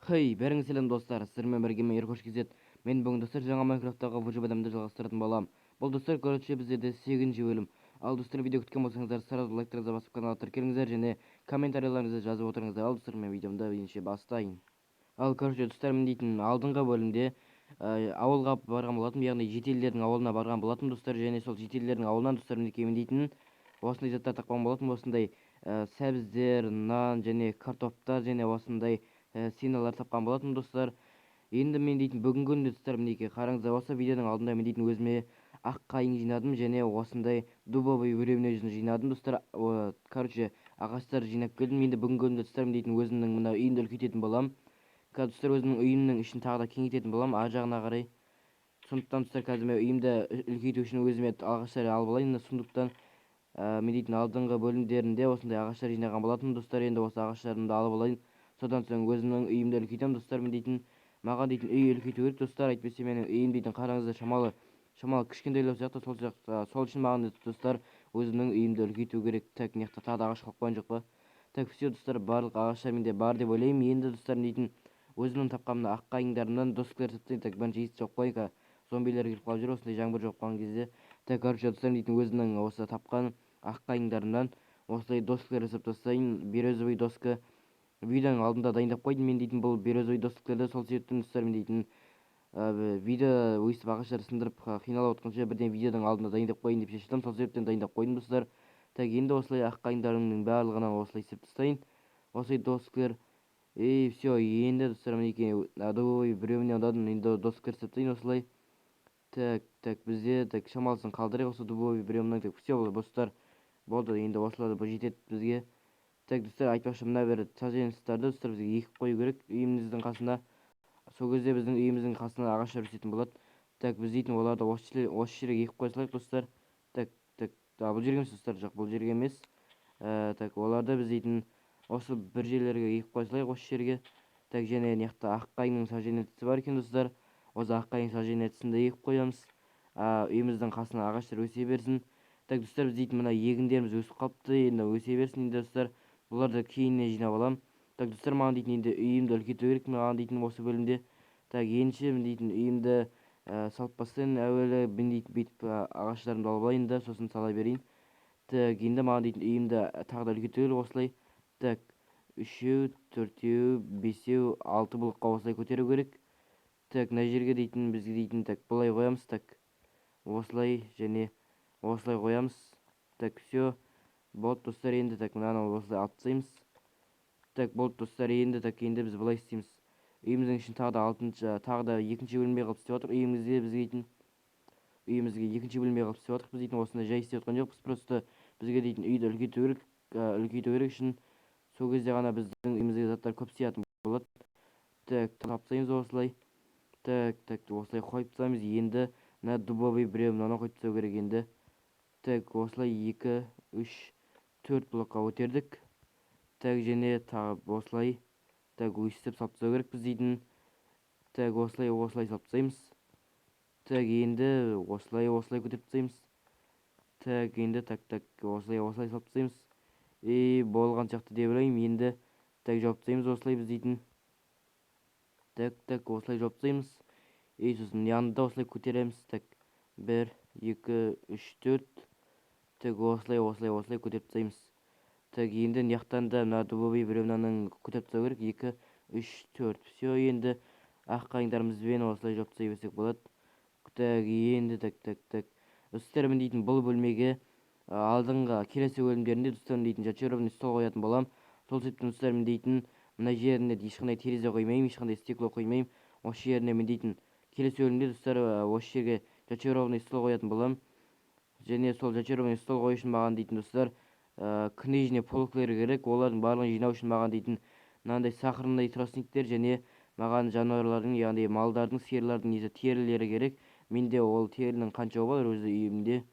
Хей, бәріңе сәлем, достар! Сіздермен бірге мен, Еркош KZ. Мен бүгін, достар, жаңа Майнкрафттағы выживание жалғастыратын боламын. Бұл, достар, короче, біздерде сегізінші бөлім. Ал, достар, видео күткен болсаңыздар, сразу лайктарыңызды басып, каналға тіркеліңіздер және комментарийлеріңізді жазып отырыңыздар. Ал, достар, мен видеомды ендеше бастайын. Ал, короче, достар, мен дейтін алдыңғы бөлімде ауылға барған болатынмын, яғни жителдердің ауылына барған болатынмын, достар, және сол жителдердің ауылынан, достар, мінекей, мен дейтін осындай заттар тапқан болатынмын: осындай сәбіздер, нан және картоптар және осындай сеналар тапқан болатынмын, достар. Енді мен дейтін бүгінгі күнде, достар, мінекей, қараңыздар, осы видеоның алдында мен дейтін өзіме ақ қайың жинадым және осындай дубовый бревна жинадым, достар. Короче, ағаштар жинап келдім. Енді бүгінгі күнде, достар, мен дейтін өзімнің мына үйімді үлкейтетін боламын. Қазір, достар, өзімнің үйімнің ішін тағы да кеңейтетін боламын ар жағына қарай. Сондықтан, достар, қазір мен үйімді үлкейту үшін өзіме ағаштар алып алайын мына сундуктан. Мен дейтін алдыңғы бөлімдерінде осындай ағаштар жинаған болатынмын, достар. Енді осы ағаштарымды алып алайын, содан соң өзімнің үйімді үлкейтемін, достар. Мен дейтін, маған дейтін үй үлкейту керек, достар, әйтпесе менің үйім дейтін, қараңыздар, шамалы шамалы кішкентайлау сияқты. Сол сияқты, сол үшін маған, достар, өзімнің үйімді үлкейту керек. Так, мына жақта тағы да ағаш қалып қойған жоқ па? Так, все, достар, барлық ағаштар менде бар деп ойлаймын. Енді, достар, дейтін өзімнің тапқан мына ақ қайыңдарымнан доскалар жасап тастайын. Так, бірінші есікті жауып қояйық, зомбилер келіп қалып жүр осындай жаңбыр жауып қалған кезде. Так, короче, достар, дейтін өзімнің осы тапқан ақ қайыңдарымнан осылай доскалар жасап тастайын. Березовый доска. Видеоның алдында дайындап қойдым мен дейтін бұл березовый доскаларды. Сол себептен, достар, мен дейтін видео өйстіп ағаштарды сындырып қиналып отқанша, бірден видеоның алдында дайындап қояйын деп шештім. Сол себептен дайындап қойдым, достар. Так, енді осылай ақ қайыңдарымның барлығынан осылай істеп тастайын, осылай доскалар. И все. Енді, достар, мінекей, дубовый бревна енді доскалар істеп тастайын осылай. Так, так, бізде, так, шамалысын қалдырайық осы дубовый бревнаның. Так, все, достар, болды, енді осылар жетеді бізге. Так, достар, айтпақшы, мына бір саженецтарды, достар, бізге егіп қою керек үйіміздің қасына. Сол кезде біздің үйіміздің қасына ағаштар өсетін болады. Так, біз дейтін оларды осы жерге егіп қоя салайық, достар. Так, так, бұл жерге емес, достар, жоқ, бұл жерге емес. Так, оларды біз дейтін осы бір жерлерге егіп қоя салайық, осы жерге. Так, және мына жақта ақ қайыңның саженеці бар екен, достар. Осы ақ қайың саженецін де егіп қоямыз, үйіміздің қасына ағаштар өсе берсін. Так, достар, біз дейтін мына егіндеріміз өсіп қалыпты, енді өсе берсін. Енді, достар, бұларды кейіннен жинап аламын. Так, достар, маған дейтін енді үйімді үлкейту керек маған дейтін осы бөлімде. Так, ендеше мен дейтін үйімді салып бастайын. Әуелі мен дейтін бүйтіп ағаштарымды алып алайын да, сосын сала берейін. Так, енді маған дейтін үйімді тағы да үлкейту керек осылай. Так, үшеу, төртеу, бесеу, алты блокқа осылай көтеру керек. Так, мына жерге дейтін бізге дейтін, так, былай қоямыз. Так, осылай және осылай қоямыз. Так, все, болды, достар. Енді, так, мынаны осылай алып тастаймыз. Так, болды, достар. Енді, так, енді біз былай істейміз: үйіміздің ішін тағы да алтыншы, тағы да екінші бөлме қылып істеп жатырмық. Үйімізде бізге дейтін, үйімізге екінші бөлме қылып істеп жатырмық. Біз дейтін осындай жай істеп жатқан жоқпыз, просто бізге дейтін үйді үлкейту керек. Үлкейту керек үшін, сол кезде ғана біздің үйімізге заттар көп сиятын болады. Так, алып тастаймыз осылай. Так, так, осылай қойып тастаймыз. Енді мына дубовый біреу, мынаны қойып тастау керек енді. Так, осылай екі, үш, төрт блокқа көтердік. Так, және тағы осылай, так, өйстіп салып тастау керек біз дейтін. Так, осылай, осылай салып тастаймыз. Так, енді осылай, осылай көтеріп тастаймыз. Так, енді, так, так, осылай, осылай салып тастаймыз. И болған сияқты деп ойлаймын. Енді, так, жауып тастаймыз осылай біз дейтін. Так, так, осылай жауып тастаймыз. И сосын мынаны да осылай көтереміз. Так, бір, екі, үш, төрт. Так, осылай, осылай, осылай көтеріп тастаймыз. Так, енді мына жақтан да мына дубовый бревнаның көтеріп тастау керек. Екі, үш, төрт. Все, енді ақ қайыңдарымызбен осылай жауып тастай берсек болады. Так, енді, так, так, так, достар, мен дейтін бұл бөлмеге алдыңғы келесі бөлімдерінде, достар, мен дейтін зачарованный стол қоятын боламын. Сол себептен, достар, мен дейтін мына жеріне ешқандай терезе қоймаймын, ешқандай стекло қоймаймын осы жеріне. Мен дейтін келесі бөлімде, достар, осы жерге зачарованный стол қоятын боламын. Және сол зачарованный стол қою үшін маған дейтін, достар, книжный полкалар керек. Олардың барлығын жинау үшін маған дейтін мынандай сахарный тростниктер және маған жануарлардың, яғни малдардың, сиырлардың несі, терілері керек. Менде ол терінің қаншауы бар өзі? Үйімде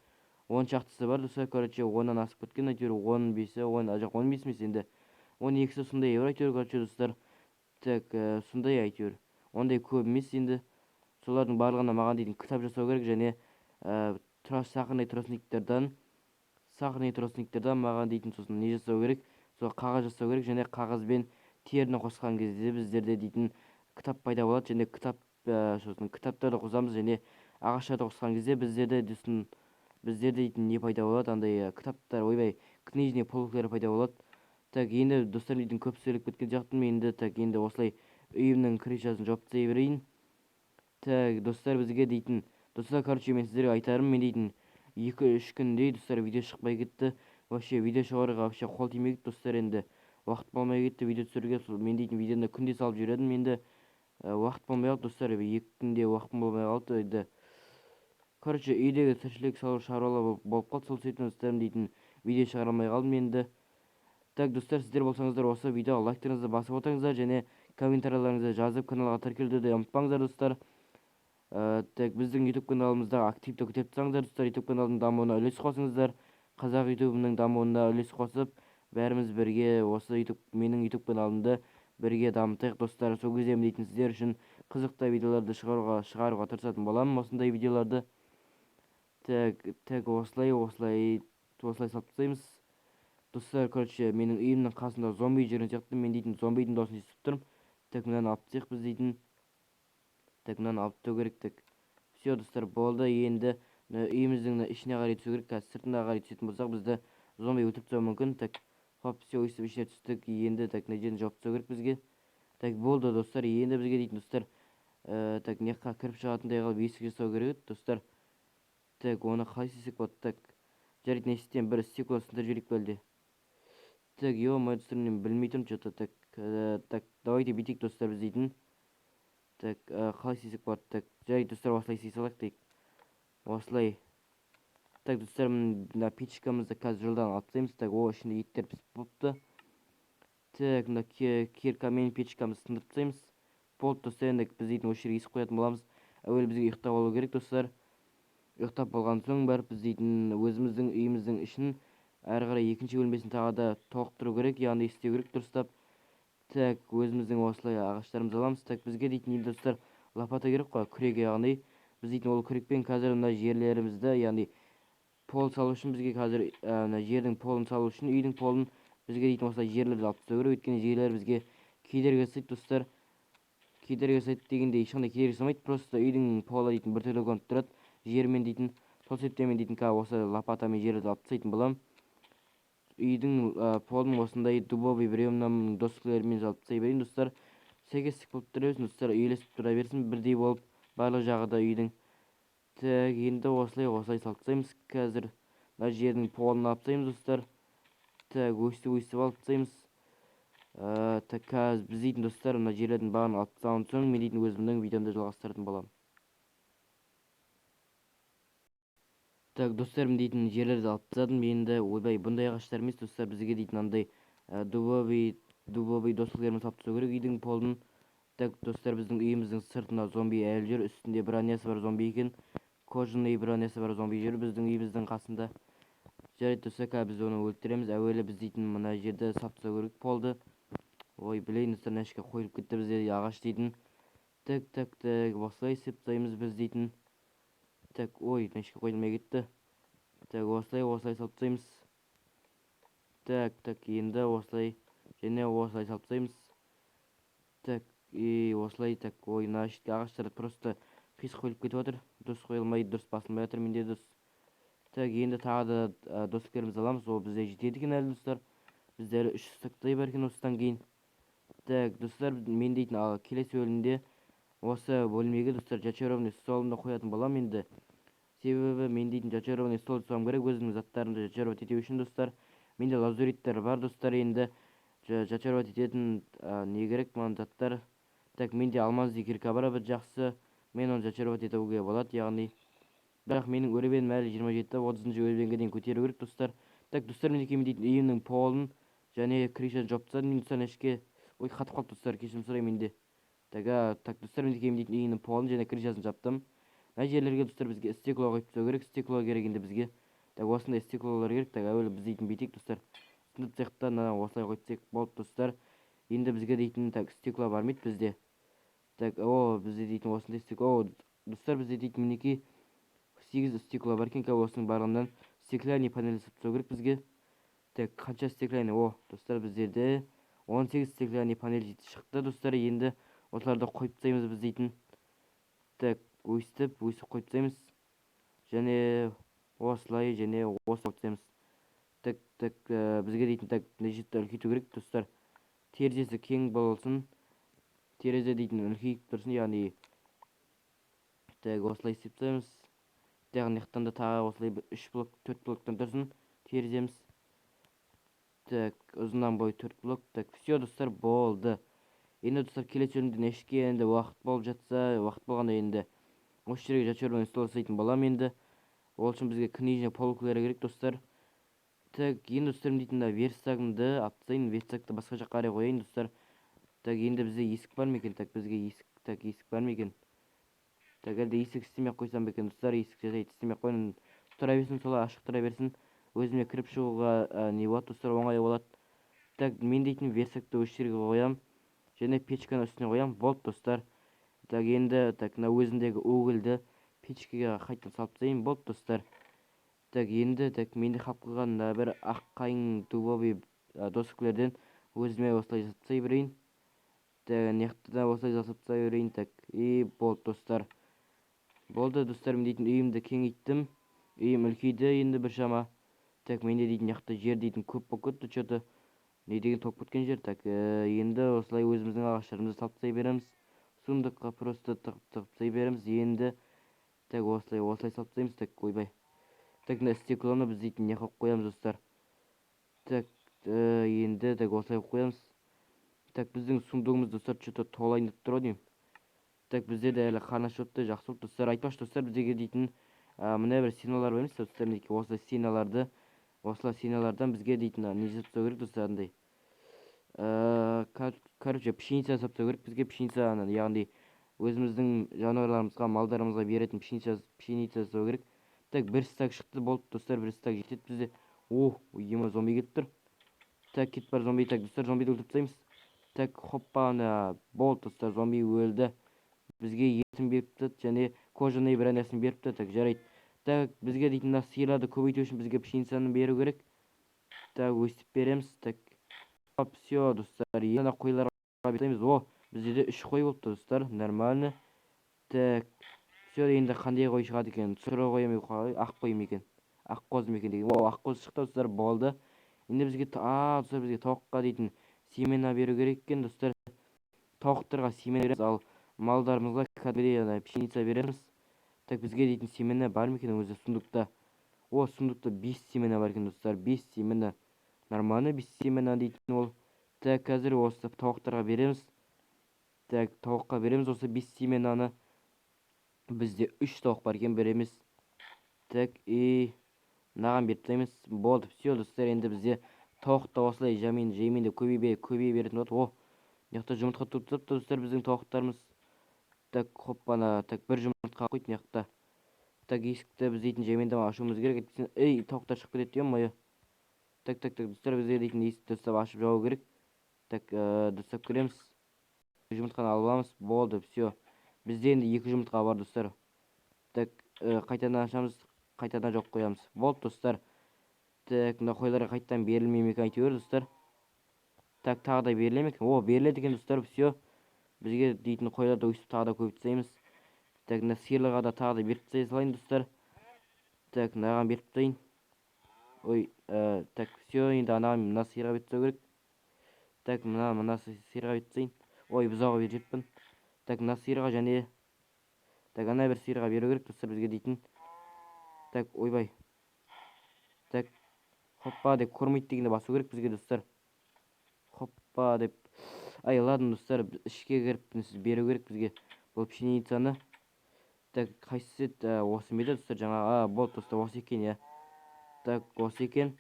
10 шақтысы бар, достар. Короче, 10-нан асып кеткен әйтеуір, 15-і, 10, жоқ, 15 емес енді, 12-сі сондай бар әйтеуір. Короче, достар, так, сондай әйтеуір, ондай көп емес. Енді солардың барлығына маған дейтін кітап жасау керек және сахарный тростниктердан маған дейтін сосын не жасау керек? Сол қағаз жасау керек және қағазбен Теріні қосқан кезде біздерде дейтін кітап пайда болады, және кітап, сосын кітаптарды қосамыз, және ағаштарды қосқан кезде біздерде дейтін, біздерде дейтін не пайда болады, андай кітаптар, ойбай, книжный полкалар пайда болады. Так, енді достар дейтін көп сөйлеп кеткен сияқтымын. Енді так, енді осылай үйімнің крышасын жауып тастай берейін. Так, достар, бізге дейтін, достар, короче, мен сіздерге айтарым, мен дейтін 2-3 күндей, достар, видео шықпай кетті. Вообще видео шығаруға вообще қол тимей кетті, достар, енді уақыт болмай кетті видео түсіруге. Сол мен дейтін видеоны күнде салып жібередім, енді уақыт болмай қалды, достар, 2 күнде уақытым болмай қалды. Енді короче, үйдегі тіршілік салу шаруалар болып қалды, сол себептен, достар, дейтін видео шығара алмай қалдым енді. Так, достар, сіздер болсаңыздар осы видеоға лайктарыңызды басып отырыңыздар және комментарияларыңызды жазып каналға тіркелуді де ұмытпаңыздар, достар. Так, біздің YouTube каналымызда активті күтіп тұрсаңыздар, достар, YouTube каналдың дамуына үлес қосыңыздар. Қазақ YouTube-ның дамуына үлес қосып, бәріміз бірге осы YouTube, менің YouTube каналымды бірге дамытайық, достар. Сол кезде мен дейтін сіздер үшін қызықты видеоларды шығаруға тырысатын боламын, осындай видеоларды. Так, так, осылай, осылай, осылай салып тастаймыз. Достар, короче, менің үйімнің қасында зомби жүрген сияқты, мен дейтін зомбидің дауысын естіп тұрмын. Так, мынаны алып тастайық біз дейтін. Так, мынаны алып тастау керек, так. Все, достар, болды. Енді мына үйіміздің мына ішіне қарай түсу керек. Қазір сыртына қарай түсетін болсақ, бізді зомби өлтіріп тастауы мүмкін. Так, хоп, все, өйстіп ішіне түстік. Енді так, мына жерін жауып тастау керек бізге. Так, болды, достар. Енді бізге дейтін, достар, так, мына жаққа кіріп шығатындай қылып есік жасау керек еді, достар. Так, оны қалай істесек болады? Так, жарайды, мына есіктен бір стекло сындырып жіберейік пе әлде? Так, ё-моё, достар, мен білмей тұрмын чё-то. Так, так, давайте бүйтейік, достар, біз дейтін. Так, қалай істесек болады? Так, жарайды, достар, осылай істей салайық дейік. Осылай. Так, достар, мына печкамызды қазір жылдан алып тастаймыз. Так, о, ішінде еттер пісіп болыпты. Так, мына киркамен печкамызды сындырып тастаймыз. Болды, достар, енді біз дейтін осы жерге есік қоятын боламыз. Әуелі бізге ұйықтап алу керек, достар. Ұйықтап болған соң барып біз дейтін өзіміздің үйіміздің ішін әрі қарай екінші бөлмесін тағы да толықтыру керек, яғни істеу керек дұрыстап. Так, өзіміздің осылай ағаштарымызды аламыз. Так, бізге дейтін енді, достар, лопата керек қой, күрек, яғни біз дейтін ол күрекпен қазір мына жерлерімізді, яғни пол салу үшін бізге қазір, мына жердің полын салу үшін, үйдің полын бізге дейтін осылай жерлерді алып тастау керек, өйткені жерлер бізге кедергі жасайды, достар. Кедергі жасайды дегенде ешқандай кедергі жасамайды, просто үйдің полы дейтін біртүрлі көрініп тұрады жермен дейтін. Сол себептен мен дейтін қазір осы лопатамен жерлерді алып тастайтын боламын. Үйдің полын осындай дубовый бревнаның доскаларымен алып тастай берейін, достар. Сәйкестік болып тұра берсін, достар, үйлесіп тұра берсін, бірдей болып барлық жағы да үйдің. Так, енді осылай, осылай салып тастаймыз. Қазір мына жердің полын алып тастаймыз, достар. Так, өстіп, өстіп алып тастаймыз. Так, қазір біз дейтін, достар, мына жерлердің бәрін алып тастаған соң мен дейтін өзімнің видеомды жалғастыратын боламын. Так, достар, мен дейтін жерлерді алып тастадым. Енді, ойбай, бұндай ағаштар емес, достар, бізге дейтін андай дубовый доскалармен салып тастау керек үйдің полын. Так, достар, біздің үйіміздің сыртында зомби әлі жүр, үстінде бронясы бар зомби екен. Кожаный бронясы бар зомби жүр біздің үйіміздің қасында. Жарайды, достар, қазір біз оны өлтіреміз. Әуелі біз дейтін мына жерді салып тастау керек полды. Ой, білейін, достар, мына жерге қойылып кетті бізде ағаш дейтін. Так, так, так, осылай істеп тастаймыз біз дейтін. Так, ой, мына жерге қойылмай кетті. Так, осылай, осылай салып тастаймыз. Так, так, енді осылай және осылай салып тастаймыз. Так, и осылай, так, ой, мына жерге ағаштар просто қисық қойылып кетіп жатыр. Дұрыс қойылмай, дұрыс басылмай жатыр менде дұрыс. Так, енді тағы да доскаларымызды аламыз. Ол бізде жетеді екен әлі, достар. Бізде әлі 3 стактай бар екен осыдан кейін. Так, достар, мен дейтін келесі бөлімде осы бөлмеге, достар, зачарованный столымды қоятын боламын енді. Себебі мен дейтін зачарованный стол жасауым керек өзімнің заттарымды зачаровать ету үшін, достар. Менде лазуриттер бар, достар, енді зачаровать ететін не керек маған заттар. Так, менде алмазный кирка бар, бір жақсы. Мен оны зачаровать етуге болады, яғни. Бірақ менің уровенім әлі 27, 30 уровеньге дейін көтеру керек, достар. Так, достар, мінекей мен дейтін үйімнің полын және крышаны жауып тастадым. Мен, достар, ішке, ой, қатып қалды, достар, кешірім сұраймын менде. Так, так, достар, мінекей мен дейтін үйімнің полын және крышасын жаптым. Мына жерлерге, достар, бізге стекло қойып тастау керек. Стекло керек енді бізге. Так, осындай стеклолар керек. Так, әуелі біз дейтін бүйтейік, достар. Сынып тастайық та, мына осылай қойып тастайық. Болды, достар. Енді бізге дейтін, так, стекло бар ма еді бізде? Так, о, бізде дейтін осындай стекло. О, достар, бізде дейтін мінекей 8 стекло бар екен. Қазір осының барлығынан стеклянный панель жасап тастау керек бізге. Так, қанша стеклянный? О, достар, біздерде 18 стеклянный панель шықты, достар. Енді осыларды қойып тастаймыз біз дейтін. Так, өйстіп, өйстіп қойып тастаймыз. Және осылай, және осылай қойып тастаймыз. Так, так, бізге дейтін, так, мына жерді үлкейту керек, достар. Терезесі кең болсын. Терезе дейтін үлкейіп тұрсын, яғни. Так, осылай істеп тастаймыз. Так, мына жақтан да тағы осылай бір үш блок, төрт блоктан тұрсын тереземіз. Так, ұзыннан бойы төрт блок. Так, все, достар, болды. Енді, достар, келесі бөлімде нешке енді уақыт болып жатса, уақыт болғанда енді осы жерге зачарованный стол жасайтын боламын енді. Ол үшін бізге книжный полкалар керек, достар. Так, енді, достар, мен дейтін мына верстагымды алып тастайын, верстакты басқа жаққа қарай қояйын, достар. Так, енді бізде есік бар ма екен? Так, бізге есік, так, есік бар ма екен? Так, әлде есік істемей ақ қойсам ба екен, достар? Есік жарайды, істемей ақ қояйын. Тұра берсін, солай ашық тұра берсін. Өзіме кіріп шығуға не болады, достар, оңай болады. Так, мен дейтін верстакты осы жерге қоямын және печканы үстіне қоямын. Болды, достар. Так, енді, так, мына өзімдегі угольді печкаға қайтадан салып тастайын. Болды, достар. Так, енді, так, менде қалып қалған мына бір ақ қайың, дубовый доскалерден өзіме осылай жасап тастай берейін. Так, мына жақта да осылай жасап тастай берейін. Так, и болды, достар. Болды, достар, мен дейтін үйімді кеңейттім. Үйім үлкейді енді біршама. Так, менде дейтін мына жақта жер дейтін көп болып кетті, че-то. Не деген толып кеткен жер. Так, енді осылай өзіміздің ағаштарымызды салып тастай береміз. Сундукқа просто тығып тығып тастай береміз. Енді, так, осылай, осылай салып тастаймыз. Так, ойбай. Так, мына стеклоны біз дейтін не қылып қоямыз, достар? Так, енді, так, осылай қойып қоямыз. Так, біздің сундугымыз, достар, че-то толайын деп тұр ау деймін. Так, бізде де әлі қарны ашып, жақсы болды, достар. Айтпақшы, достар, бізге дейтін мына бір сенолар бар емес, достар, мінекей, осылай сеноларды, осылай сенолардан бізге дейтін не жасап тастау керек, достар, андай. Короче, пшеница жасап тастау керек бізге, пшеница, яғни өзіміздің жануарларымызға, малдарымызға беретін пшеница, пшеница жасау керек. Так, бір стак шықты, болды, достар, бір стак жетеді бізде. О, ема, зомби келіп тұр. Так, кетіп бар, зомби. Так, достар, зомбиді өлтіріп тастаймыз. Так, хоппа, ана, болды, достар, зомби өлді. Бізге етін беріпті және кожаный бронясын беріпті. Так, жарайды. Так, бізге дейтін мына сиырларды көбейту үшін бізге пшеницаны беру керек. Так, өстіп береміз. Так, все, достар, енді ана қойларға береміз. О, бізде де үш қой болыпты, достар, нормально. Так, все, енді қандай қой шығады екен? Сұр қой ма, ақ қой ма екен, ақ қозы ма екен деген. О, ақ қозы шықты, достар, болды. Енді бізге, а, достар, бізге тауыққа дейтін семена беру керек екен, достар. Тауықтарға семена береміз, ал малдарымызға кәдімгідей ана пшеница береміз. Так, бізге дейтін семена бар ма екен өзі сундукта? О, сундукта бес семена бар екен, достар, бес семена, нормально, бес семена дейтін ол. Так, қазір осы тауықтарға береміз. Так, тауыққа береміз осы бес семенаны. Бізде үш тауық бар екен, бір емес. Так, и мынаған беріп тастаймыз. Болды, все, достар, енді бізде тауық та осылай жаймен жаймен деп көбейе көбейе беретін болады. О, мына жақта жұмыртқа туып тастапты, достар, біздің тауықтарымыз. Так, хоппана. Так, бір жұмыртқа қойды мына жақта. Так, есікті біз дейтін жаймен ашуымыз керек, әйтпесе, ей, тауықтар шығып кетеді, ё-моё. Так, так, так, достар, бізге дейтін есікті дұрыстап ашып жабу керек. Так, дұрыстап кіреміз, жұмыртқаны алып аламыз. Болды, все, бізде енді екі жұмыртқа бар, достар. Так, қайтадан ашамыз, қайтадан жауып қоямыз. Болды, достар. Так, мына қойларға қайтадан берілмей ме екен әйтеуір, достар? Так, тағы да беріле ме екен? О, беріледі екен, достар. Все, бізге дейтін қойларды өйстіп тағы да көбейтіп тастаймыз. Так, мына сиырларға да тағы да беріп тастай салайын, достар. Так, мынаған беріп тастайын. Ой, так, все, енді анаған, мына сиырға беріп тастау керек. Так, мына сиырға беріп тастайын. Ой, бұзауға беріп жіберіппін. Так, мына сиырға және, так, ана бір сиырға беру керек, достар, бізге дейтін. Так, ойбай. Так, хоппа деп, кормить дегенді басу керек бізге, достар. Хоппа деп. Ай, ладно, достар, ішке кіріп беру керек бізге бұл пшеницаны. Так, қайсысы еді? Осы ма еді, достар, жаңа? А, болды, достар, осы екен, иә. Так, осы екен.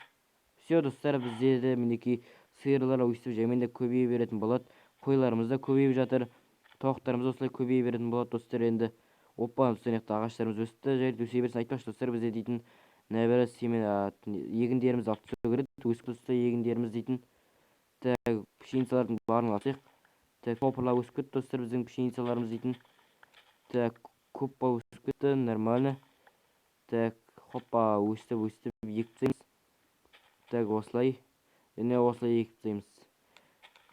Все, достар, бізде де, мінекей, сиырлар өйстіп жаймен де көбейе беретін болады. Қойларымыз да көбейіп жатыр, тауықтарымыз осылай көбейе беретін болады, достар. Енді, опа, достар, мына жақта ағаштарымыз өсті. Жарайды, өсе берсін. Айтпақшы, достар, бізде дейтін мына бірі семена, егіндерімізді алып тастау керек. Өсіп тұрса егіндеріміз дейтін. Так, пшеницалардың барлығын алсайық. Так, топырлап өсіп кетті, достар, біздің пшеницаларымыз дейтін. Так, көп болып өсіп кетті, нормально. Так, хоппа, өстіп өстіп егіп тастаймыз. Так, осылай және осылай егіп тастаймыз.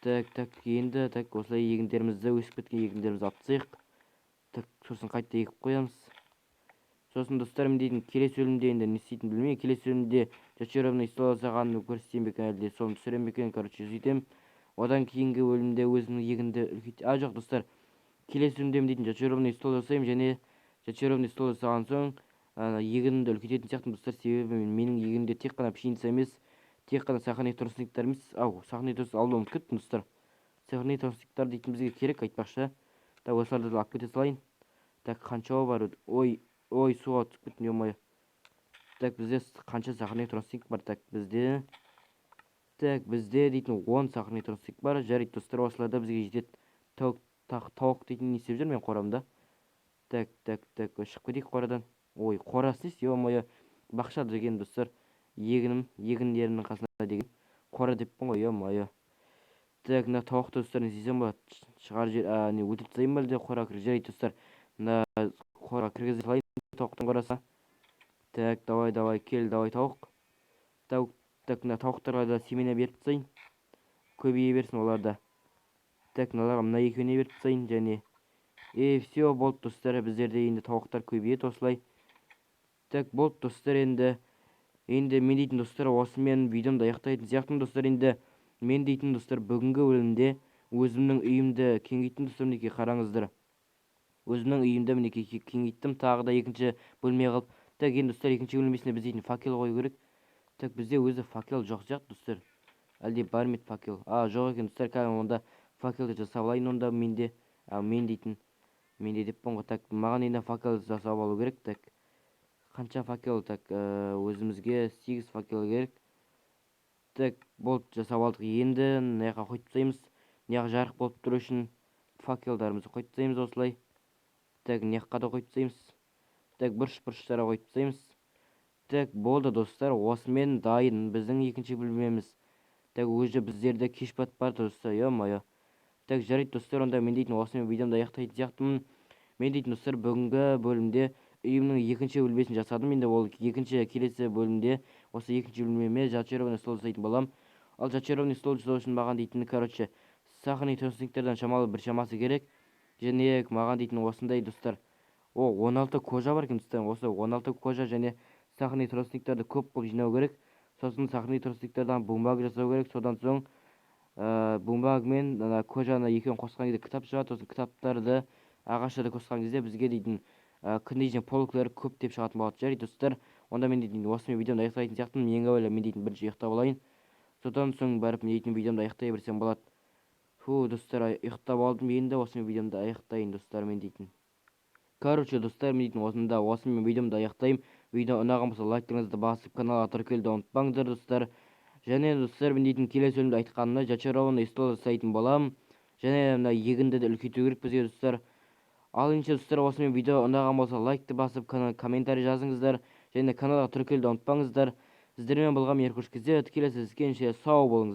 Так, так, енді так осылай егіндерімізді, өсіп кеткен егіндерімізді алып тастайық. Так, сосын қайта егіп қоямыз. Сосын, достар, мен дейтін келесі бөлімде енді не істейтінімді білмеймін. Келесі бөлімде зачарованный стол жасағанымды көрсетейін бе екен, әлде соны түсіремін бе екен, короче, сөйтемін. Одан кейінгі бөлімде өзімнің егінді үлкейт-, а, жоқ, достар, келесі бөлімде мен дейтін зачарованный стол жасаймын және зачарованный стол жасаған соң, егінімді үлкейтетін сияқтымын, достар, себебі менің егінімде тек қана пшеница емес, тек қана сахарный тростниктар емес, ау, сахарный тростник алуды ұмытып кеттім, достар. Сахарный тростниктар дейтін бізге керек, айтпақшы. Так, осыларды да алып кете салайын. Так, қаншауы бар? Ой, ой, суға түсіп кеттім, ё-моё. Так, бізде қанша сахарный тростник бар? Так, бізде дейтін 10 сахарный тростник бар. Жарайды, достар, осылар да бізге жетеді. Тауық дейтін не істеп жүр мен қорамда? Так, так, так, шығып кетейік қорадан. Ой, қорасы несі, ё-моё, бақша деген, достар. Егінім, егіндерімнің қасында деген қора деппін ғой, ё-моё. Так, мына тауықты, достар, не істесем болады? Шығар жер, не, өлтіріп тастайын ба әлде қораға кіргізіп? Жарайды, достар, мына қораға кіргізе салайын тауықтың қорасына. Так, давай, давай, кел, давай, тауық. Так, так, мына тауықтарға да семена беріп тастайын. Көбейе берсін олар да. Так, мыналарға мына екеуіне беріп тастайын және. И все, болды, достар, біздерде енді тауықтар көбейеді осылай. Так, болды, достар, енді. Енді мен дейтін, достар, осымен видеомды аяқтайтын сияқтымын, достар. Енді мен дейтін, достар, бүгінгі бөлімде өзімнің үйімді кеңейттім, достар, мінекей, қараңыздар. Өзімнің үйімді мінекей кеңейттім, тағы да екінші бөлме қылып. Так, енді, достар, екінші бөлмесіне біз дейтін факел қою керек. Так, бізде өзі факел жоқ сияқты, достар. Әлде бар ма еді факел? А, жоқ екен, достар, қазір онда факелді жасап алайын онда менде. А, мен дейтін, менде деппін ғой. Так, маған енді факел жасап алу керек. Так, қанша факел? Так, өзімізге 8 факел керек. Так, болды, жасап алдық. Енді мына жаққа қойып тастаймыз. Мына жақ жарық болып тұру үшін факелдарымызды қойып тастаймыз осылай. Так, мына жаққа да қойып тастаймыз. Так, бұрыш бұрыштарға қойып тастаймыз. Так, болды, достар, осымен дайын біздің екінші бөлмеміз. Так, уже біздерде кеш батып барды, достар, ё-моё. Так, жарайды, достар, онда мен дейтін осымен видеомды аяқтайтын сияқтымын. Мен дейтін, достар, бүгінгі бөлімде үйімнің екінші бөлмесін жасадым. Енді ол екінші келесі бөлімде осы екінші бөлмеме зачарованный стол жасайтын боламын. Ал зачарованный стол жасау үшін маған дейтін, короче, сахарный тростниктерден шамалы бір шамасы керек. Және маған дейтін осындай, достар. О, 16 кожа бар екен, достар. Осы 16 кожа және сахарный тростниктерді көп қылып жинау керек. Сосын сахарный тростниктерден бумага жасау керек. Содан соң бумага мен ана кожаны екеуін қосқан кезде кітап шығады. Сосын кітаптарды ағаштарды қосқан кезде бізге дейтін книжный полкалар көптеп шығатын болады. Жарайды, достар, онда мен дейтін осымен видеомды аяқтайтын сияқтымын. Ең әуелі мен дейтін бірінші ұйықтап алайын. Содан соң барып мен дейтін видеомды аяқтай берсем болады. Фу, достар, ұйықтап алдым. Енді осымен видеомды аяқтайын, достар, мен дейтін. Короче, достар, мен дейтін осында осымен видеомды аяқтаймын. Видео ұнаған болса, лайктарыңызды басып, каналға тіркелуді ұмытпаңыздар, достар. Және, достар, мен дейтін келесі бөлімде айтқанымдай зачарованный стол жасайтын боламын. Және мына егінді де үлкейту керек бізге, достар. Ал ендеше, достар, осымен видео ұнаған болса, лайкты басып, комментарий жазыңыздар және каналға тіркелуді ұмытпаңыздар. Сіздермен болған Еркош KZ. Келесі кездескенше сау болыңыздар.